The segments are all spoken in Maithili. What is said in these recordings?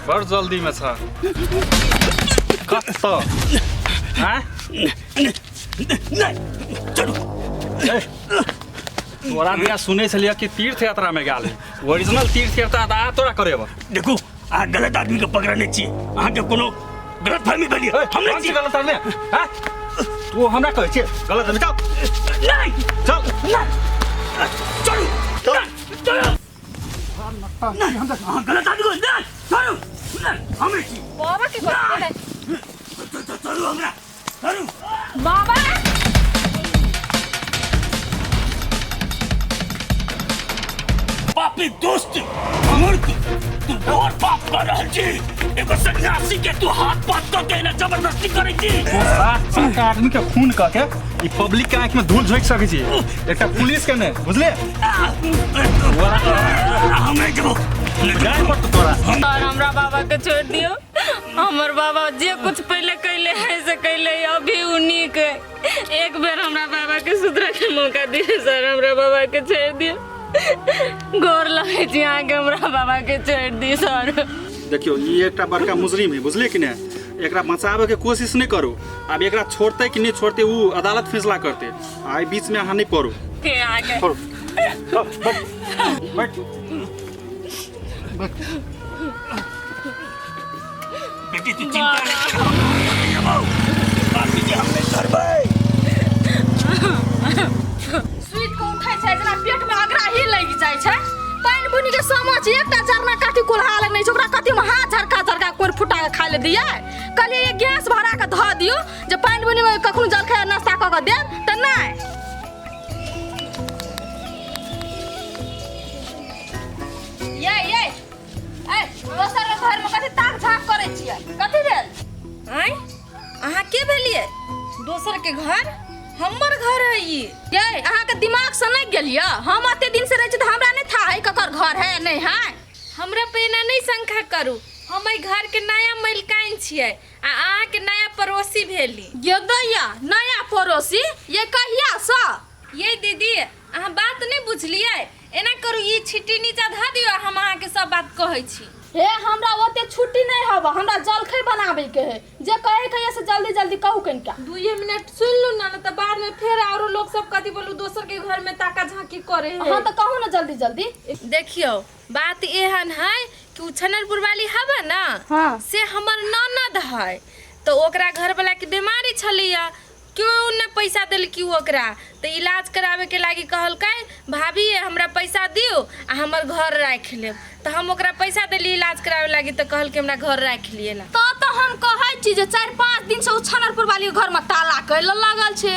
बड़ जल्दी में छ कत आँय? नहीं चलू ए, तोरा बिना सुनै छलियै कि तीर्थ यात्रा में गेल ओरिजिनल तीर्थ यात्रा तऽ आ तोरा करेब देखू अहाँ गलत आदमी के पकड़ने छी अहाँके कोनो गलतफहमी भेल यऽ हम नहि छी गलत आदमी आँय? तू हमरा कहै छियै गलत आदमी चल नहीं चल नहीं चलू नहीं, चलू नहीं हम अहाँ गलत आदमी को नहीं चलू नहीं हम नहि छी बाबा के नहीं। चलू हमरा चलू बाबा पापी दोस्त मूर्ख तू बहुत पाप कर रहल छी एगो सन्यासी के तू हाथ पात कऽ के एना जबरदस्ती करै छी तू सात सात आदमी के खून कऽ के ई पब्लिक के आँखि में धूल झोंकि सकै छी एकटा पुलिस के नहि बुझले हम नहि जेबो जाय पड़तौ तोरा और हमरा बाबा के छोड़ दियो हमर बाबा जे कुछ पहले कैले है से कैले है, अभी उ नीक है एक बेर हमरा बाबा के सुधरे के मौका दियो सर हमरा बाबा के छोड़ दियो गोर लगै छी अहाँके हमरा बाबा के छोड़ दी सर देखियौ ई एकटा बड़का मुजरिम है बुझलियै कि नहि एकरा बचाबैके कोशिश नहि करू आब एकरा छोड़तै कि नहि छोड़तै ओ अदालत फैसला करतै आ एहि बीचमे अहाँ नहि पड़ू के अहाँके छोड़ू चल, बैठ बैठ बेटी तू चिंता नहीं कर बाकी के हम नहीं करबै सुति के उठै छै जेना पेट में अगराही लागि जाइ छै पानि बुनी के समझ एकटा झरना काठी कोल्हा लग नहि छै ओकरा कथी में हाथ झरका झरका कोर फुटा के खाय ले दियै कहलियै ये गैस भरा के धऽ दियौ जे पानि बुनी में कखनो जलखै नाश्ता कऽ के देब तऽ नहि ये ये ए दोसर के घर में कथी ताक झाक करै छियै कथी भेल आँय अहाँ के भेलियै दोसर के घर हमर घर है ई ये अहाँ के दिमाग से नहीं गेलियै हम एते दिन से रहै छी तऽ हमरा नहीं था है ककर घर है नहीं है हमरा पे एना नहि शंका करू हम एहि घर के नया मलिकाइन छियै आ अहाँ के नया पड़ोसी भेली ये दैया नया पड़ोसी ये कहिया से ये दीदी अहाँ बात नहि बुझलियै एना करू ई छिट्टी नीचा धऽ दियौ आ हम अहाँके सब बात कहै छी हे हमरा ओते छुट्टी नहीं हवा हमरा जलखै बनावे के है जे कहे के है से जल्दी जल्दी कहू कनिका दुइये मिनट सुनि लू ना तऽ बाद में फेर आरो लोग सब कथी बोलू दोसर के घर में ताका झांकी करे है हाँ तऽ कहू ना जल्दी जल्दी देखियौ बात एहन है कि उ छनरपुर वाली हवा ना हाँ। से हमर ननद है तऽ ओकरा घर वाला के बीमारी छलैया क्यों ने पैसा देलकी ओकरा तऽ इलाज कराबेके लागी कहलकै भाभी हमरा पैसा दियौ आ हमर घर राखि लेब तऽ हम ओकरा पैसा देली इलाज कराबे लागी तऽ कहलकै हमरा घर राखि लिए ला तऽ तऽ हम कहै छी जे 4-5 दिन से ओ छनरपुर वाली घर में ताला कैल लागल छै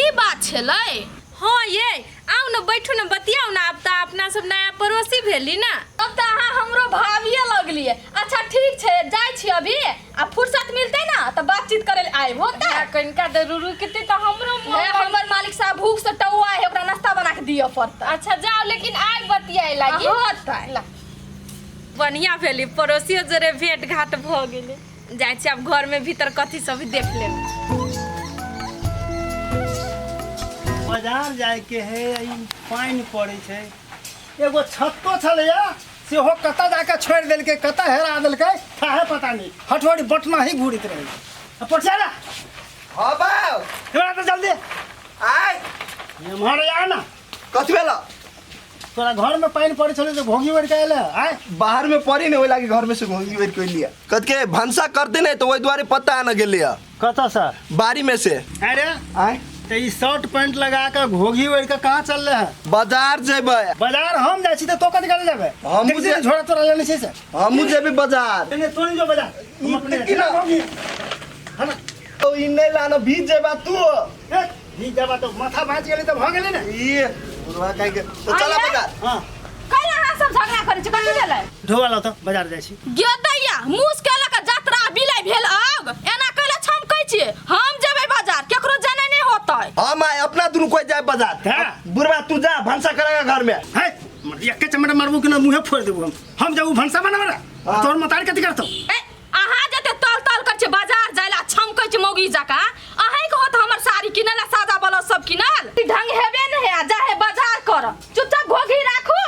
ई बात छलै हाँ ये आउ ने बैठू ने बतियाउ ने आब तऽ अपना सब नया पड़ोसी भेली ने तब तऽ अहाँ हमरो भाभिए लगलियै अच्छा ठीक छै जाइ छी अभी आ फुर्सत मिलतै ना तऽ बातचीत करै लए आयब होतै कनिका देर रुकतै तऽ हमरो मोन हे हमर मालिक साहब भूख से टौआ है ओकरा नाश्ता बना के दिअ पड़तै अच्छा जाओ लेकिन आइ बतियाए लागी होतै बढ़िया भेली पड़ोसियो जोरे भेंट घाट भऽ गेलै जाइ छी आब घरमे भीतर कथी सब देख लेब बाजार जायके है ई पानि पड़ै छै एगो छत्तो छलैया सेहो कतऽ जाके छोड़ि देलकै कतऽ हेरा देलकै थाहे पता नहि हठोड़ी बटना ही घूरैत रहै आ पटिया रे हाँ बाप हेरा तऽ जल्दी आय एम्हर आ ना कथी भेल तोरा घर में पानि पड़ै छलै तऽ घोघी ओढ़ि के अयलै आय बाहर में पड़ी नहीं ओहि लागी घर में से घोंघी ओढ़ि के लिया कथ के भनसा करते नहीं तो वही दुआरे पत्ता आना गेलिया कतऽ से बाड़ी में से अरे आय तऽ ई शर्ट पैंट लगा के घोघी ओढ़ि के कहाँ चलले है बाजार जेबै बाजार हम जाइ छी तऽ तो कथी करे जेबै हमहूँ देखै छी ने झोरा तोरा लेने छै से हमहूँ जेबै बाजार नहीं तो नहीं जो बाजार हम ई अपने देखी ना। घोघी है ना तो ई नहीं लाना भीज जेबा तू ए, भीज जेबा तऽ माथा बाँचि गेलै तऽ भऽ गेलै ने ई बुढ़वा काहे के तो चला बाजार हाँ कैला अहाँ सब झगड़ा करै छी कथी भेलै ढोआ लाउ तऽ बाजार जाइ छी गे दैया मूस केलक जतरा बिलै भेल आग एना कैला छमकै छियै हम जेबै बाजार केकरो जनै नहि होतै हम आए अपना दुनू कोई जाए बाजार हाँ। बुढ़वा तू जा भनसा करेगा घर में है एके चमड़ा मारबू कि ना मुँहे फोड़ि देबू हम हम जाबू भनसा बनाबै ला हाँ। तोहर मतार कथी करतौ ए, अहाँ जते तल तल कर छियै बाजार जाय ला छमकै छै मौगी जकाँ अहीं के होत हमर साड़ी किनल आ सादा ब्लाउज सब किनल ई ढंग हेबे नहि है आ जाहे बाजार कर चुपचाप घोघी राखू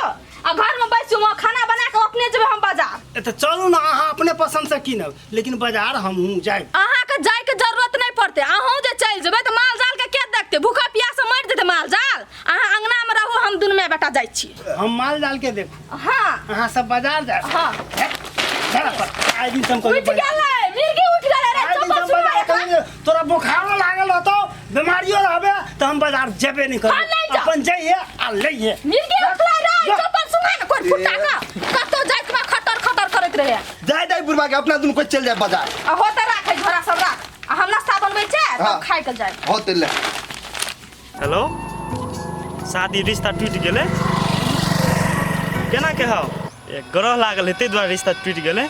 आ घर में बैसू खाना बना के अपने जेबै हम बाजार ए तऽ चलू ने अहाँ अपने पसंद कीनब, लेकिन बाजार हमहूँ जायब। अहाँके जाय के जरूरत नहीं पड़ते, अहूँ जे चलि जेबै तऽ माल जाल के के देखते? भूखा प्यास मरि जेतै माल जाल। अहाँ अंगना में रहू, हम दुनू माय बेटा जाइ छी। हम माल जाल के देखू? हाँ। अहाँ सब बाजार जायब? हाँ। चला पर आइ दिन हम उठि गेलै, मिर्गी उठि गेलै रे। आइ दिन चप्पल हम सुना बाजार एकरा। कहियो तोरा बोखारो लागल रहतौ, बीमारियो रहबे तऽ हम बाजार जेबे नहीं हाँ, करबो। नहीं जाओ। अपन जइहे आ लइहे। मिर्गी उठलै रे। जा। चप्पल सुना ने कोइ फुटा के कतौ जाइत में खटर खटर करैत रहे। जाय जाय बुढ़बा के, अपना दुनू कोई चल जाए बाजार। आ होते राखै झोरा सब राख, आ हम नाश्ता बनबै छै तब हाँ। खाइ के जाय। होते ले। हेलो, शादी रिश्ता टूटि गेलै केना के हौ? ए, ग्रह लागल है ताहि दुआरे रिश्ता टूटि गेलै।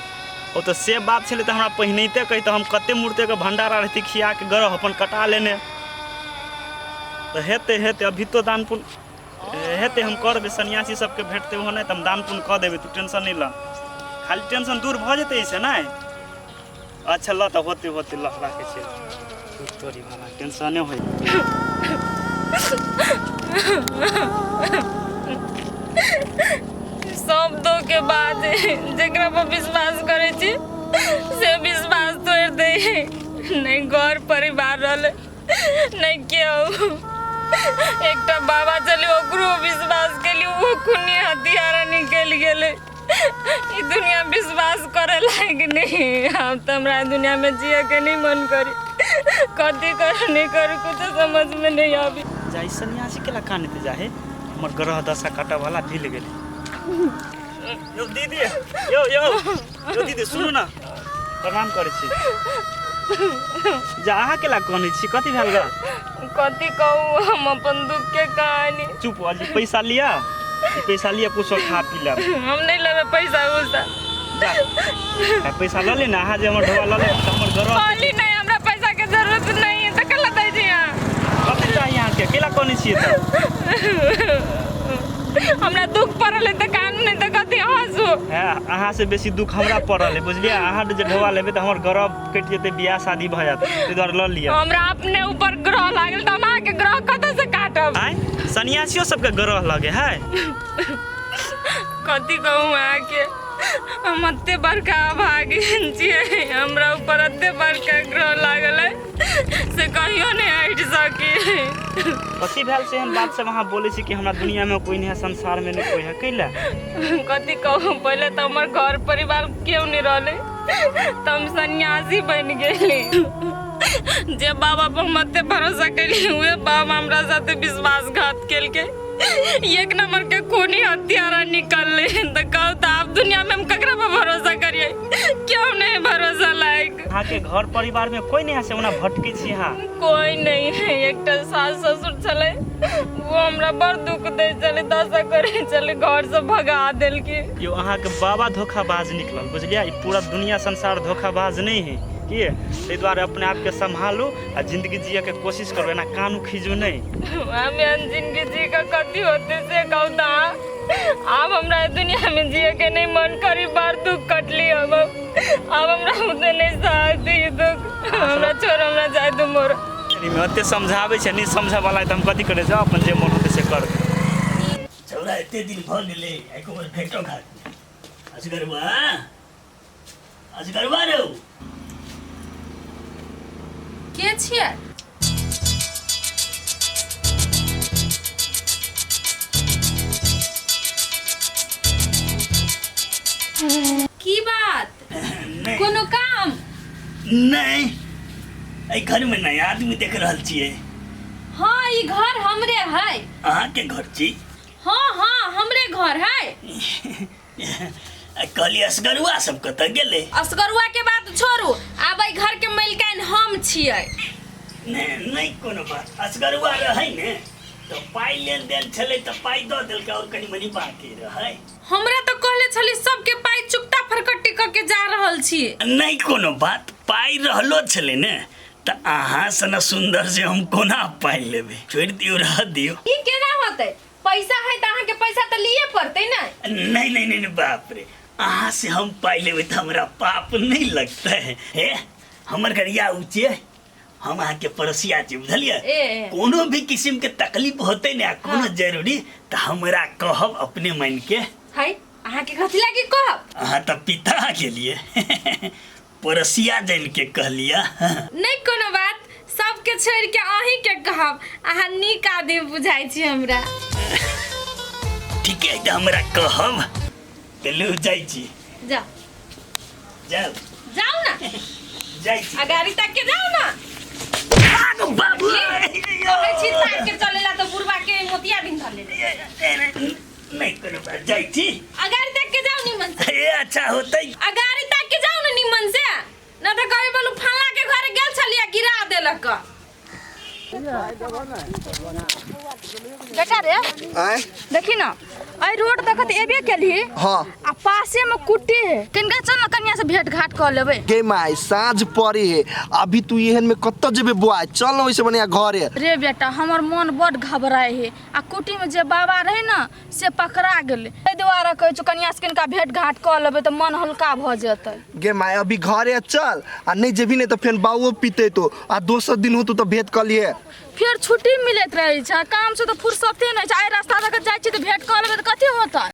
ओ तऽ से बात छलै तऽ हमरा पहिनहिते कहितऽ, हम कते मूर्तिके भंडारा रहती खिया के ग्रह अपन कटा लेने। तऽ हेतै हेतै, अभी तो दान पुण्य हेतै, हम करबै, सन्यासी सबके भेटतै ओहो नहि तऽ हम दान पुण्य कऽ देबै। तू टेंशन नहि लऽ, खाली टेंशन दूर भऽ जेतै एहिसँ नहि। अच्छा ल तऽ होते होते ल, राखै छियै। तोरी वाला टेंशने होइ। सब दो के बाद जेकरा पर विश्वास करै छी से विश्वास तोड़ि दै। नहि घर परिवार रहलै, नहि केओ। एकटा बाबा छलै, ओकरो विश्वास केली, ओहो खूनी हथियारा निकलि गेलै। ई दुनिया विश्वास करे लायक नहीं। आब तऽ हमरा दुनिया में जिए के नहीं मन करी। कथी करू नहीं करू, कुछ समझ में नहीं आबी। जाई सन्यासी केला कानते जाहे, हमर ग्रह दशा काटऽ वाला मिल गेलै। यौ दीदी, यौ यौ यौ दीदी, सुनू ने, प्रणाम करै छी। जा अहाँ केला कनै छी, कथी भेल ग? कथी कहू हम अपन दुख के कहानी। चुप, अजी पैसा लिया, ई पैसा लिया, कुछो खा पी लेब। हम नहीं लेबै पैसा उसा। जा आ, पैसा लऽ ले ने, अहाँ जे हमर ढोआ लऽ ले तऽ हमर ग्रह। कहली नहीं, हमरा पैसा के जरूरत नहीं है, तऽ कला दै छी अहाँ? कथी चाही अहाँके, केला कनै छियै तऽ? हमरा दुख पड़ल है तऽ कानू, नहीं तऽ कथी हंसू? है, अहाँ से बेसी दुख हमरा पड़ल है, बुझलियै? अहाँ जे ढोआ लेबै तऽ हमर ग्रह कटि जेतै, बियाह शादी भऽ जायत, ताहि दुआरे लऽ लिअ। हमरा अपने ऊपर ग्रह लागल तऽ हम अहाँके ग्रह कतऽ से काटब? आँय, सन्यासियो सबके ग्रह लगे है? कथी कहू अहाँके, हम एते बड़का अभागिन छियै, हमरा ऊपर एते बड़का ग्रह लागल है से कहियो नहीं हटि सकी। कथी भेल से एहन बात सब अहाँ बोलै छी कि हमरा दुनिया में कोई नहीं है, संसार में नहीं कोई है, कैला? कथी कहू, पहिले तऽ हमर घर परिवार केओ नहीं रहलै तऽ हम सन्यासी बनि गेली। जे बाबा पर हम एते भरोसा केली उहे बाबा हमरा साथे विश्वासघात केलकै, एक नंबर के खूनी हत्यारा निकललै। तऽ कहू तऽ आब दुनिया में हम ककरा पर भरोसा करियै? क्यों नहीं भरोसा लायक। अहाँके घर परिवार में कोई नहीं है से ओना भटकै छी अहाँ? कोई नहीं है, एकटा सास ससुर छलै, वो हमरा बड़ दुख दै छलै, दशा करै छलै, घर से भगा देलकै। यौ, अहाँके बाबा धोखाबाज निकलल, बुझलियै? ई पूरा दुनिया संसार धोखाबाज नहीं है कि, ताहि दुआरे अपने आपके सम्हालू आ जिंदगी जियके कोशिश करू, एना कानू खीजू नहीं। हम एहन जिंदगी जी के कथी होते से कहू तऽ अहाँ। आब हमरा एहि दुनिया में जिए के नहीं मन करी, बड़ दुख कटली हम। आब हमरा उते नहीं सहती ई दुख, हमरा छोड़, हमरा जाय दू मोर। एहिमे एते समझाबै छै, नहि समझऽ वाला है तऽ हम कथी करै जाउ, अपन जे मन होतै से कर। छौड़ा एते दिन भऽ गेलै, एको बेर भेटो घाट नहि। असगरवा, असगरवा रौ। के छियै? की बात? नहि। कोनो काम? नहि, एहि घर में नया आदमी देख रहल छियै। हाँ, ई घर हमरे है। अहाँके घर छी? हाँ हाँ, हमरे घर है। आ कहली असगरुआ सब कतऽ गेलै? असगरुआ के बात छोड़ू, आब एहि घर के मालिकाइन हम छियै। नहि नहि, कोनो बात, असगरुआ रहै ने तऽ पाइ लेन देन छलै तऽ पाइ दऽ देलकै, आओर कनि मनि बाकी रहै। हमरा तऽ कहले छली सबके पाइ चुकता फरकट्टी कऽ के जा रहल छी। नहि कोनो बात, पाइ रहलो छलै ने तऽ अहाँ सन सुन्दर से हम कोना पाइ लेबै? छोड़ि दियौ, रह दियौ। ई केना होतै? पैसा है तऽ अहाँके पैसा तऽ लिए पड़तै ने। नहीं नहीं नहीं नहीं, बाप रे, अहाँ से हम पाइ लेबै तऽ हमरा पाप नहीं लगतै। हे, हमर गरिया ऊँचे, हम अहाँके पड़ोसिया छी, बुझलियै? ए। कोनो भी किस्म के तकलीफ होतै ने आ कोनो जरूरी तऽ हमरा कहब अपने मन के। है, अहाँके कथी लागी कहब? अहाँ तऽ पिता गेलियै। पड़ोसिया जानि के कहलिया। नहि कोनो बात, सबके छोड़ि के अहीं के कहब, अहाँ नीक आदमी बुझाइ छी हमरा। ठीके है तऽ हमरा कहब तऽ लू जाइ छी। जाउ। जाउ। जाउ ना। जाइ छी। आ गाड़ी तक के जाउ ना। आगो बाबू। कहै छी ताक के चलेला तऽ बुढ़बा के मोतिया बिन धर लेले। नहीं कोनो बात, जाइ छी। आ गाड़ी तक के जाउ निमन से। ए अच्छा होतै। आ गाड़ी तक के जाउ ना निमन से, ना तऽ कहे बोलू फल्ला के घर गेल छलियै गिरा देलक। बेटा रे। आय। देखी ना एहि रोड तक तऽ एबे केलही। हाँ। आ पासे में कुटी है, कनिका चल ना कनिया से भेंट घाट कऽ लेबै। गे माय साँझ पड़ी है, अभी तू एहन में कतऽ जेबे बुआ, चल ना वैसे बढ़िया घरे। रे बेटा हमर मन बड घबराए है, आ कुटी में जे बाबा रहे ना से पकड़ा गेलै, एहि दुआरे कहै छौ कनिया से कनिका भेंट घाट कऽ लेबै तऽ मन हल्का भऽ जेतै। गे माय अभी घरे चल, आ नहीं जेबी नहीं तो फेन बाबुओ पीते तो, आ दोसर दिन होतो तो भेंट कऽ लिए। फेर छुट्टी मिलैत रहै छै, काम से तऽ फुर्सते नहि छै, आइ रास्ता दऽ कऽ जाइ छी तऽ भेंट कऽ लेबै तऽ कथी होतै।